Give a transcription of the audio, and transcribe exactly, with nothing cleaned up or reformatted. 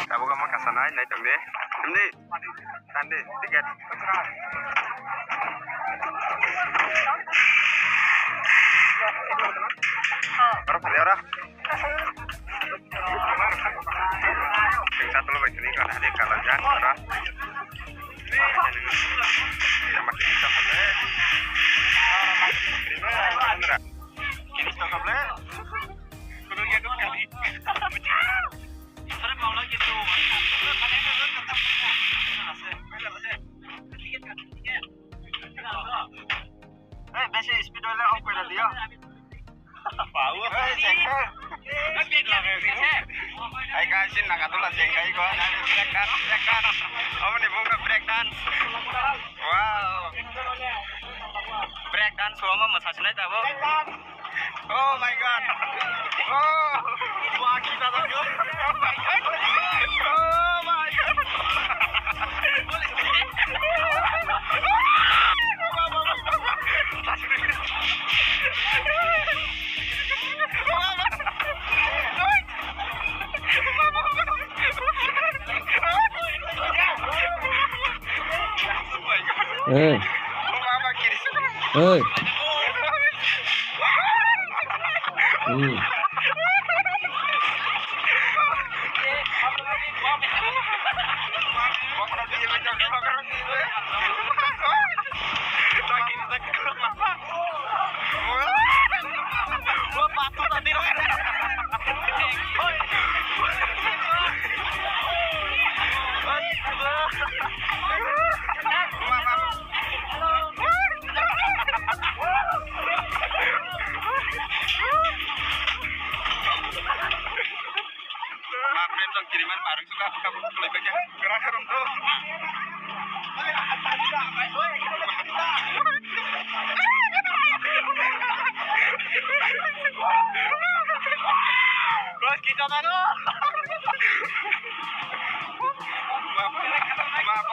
Tabuk omo kasanai, naitokdi. Himdi. Tandi, tiket. Oro phali oro. Singsa tolo bai sini kana hari kalau jak oro. Sama kita phali. Kini to kable. Kudu ya kudu kali. Eh, besi speed wala off kore diyo. Bau. Eh, cek. Hai guys, ini naga tuh lah cek kai gua. Break dance, break dance. Apa nih bunga break dance? Wow. Break dance, semua masa senai tak, Bu? Oh my God. Oh. Wah, kita tak. Oh my God. Hey. Hey. Hmm. Ma friend tong kiriman marung suka apa kamu mulai baca. Gerak harum tuh. Bos, kita mana? Maaf, maaf, maaf.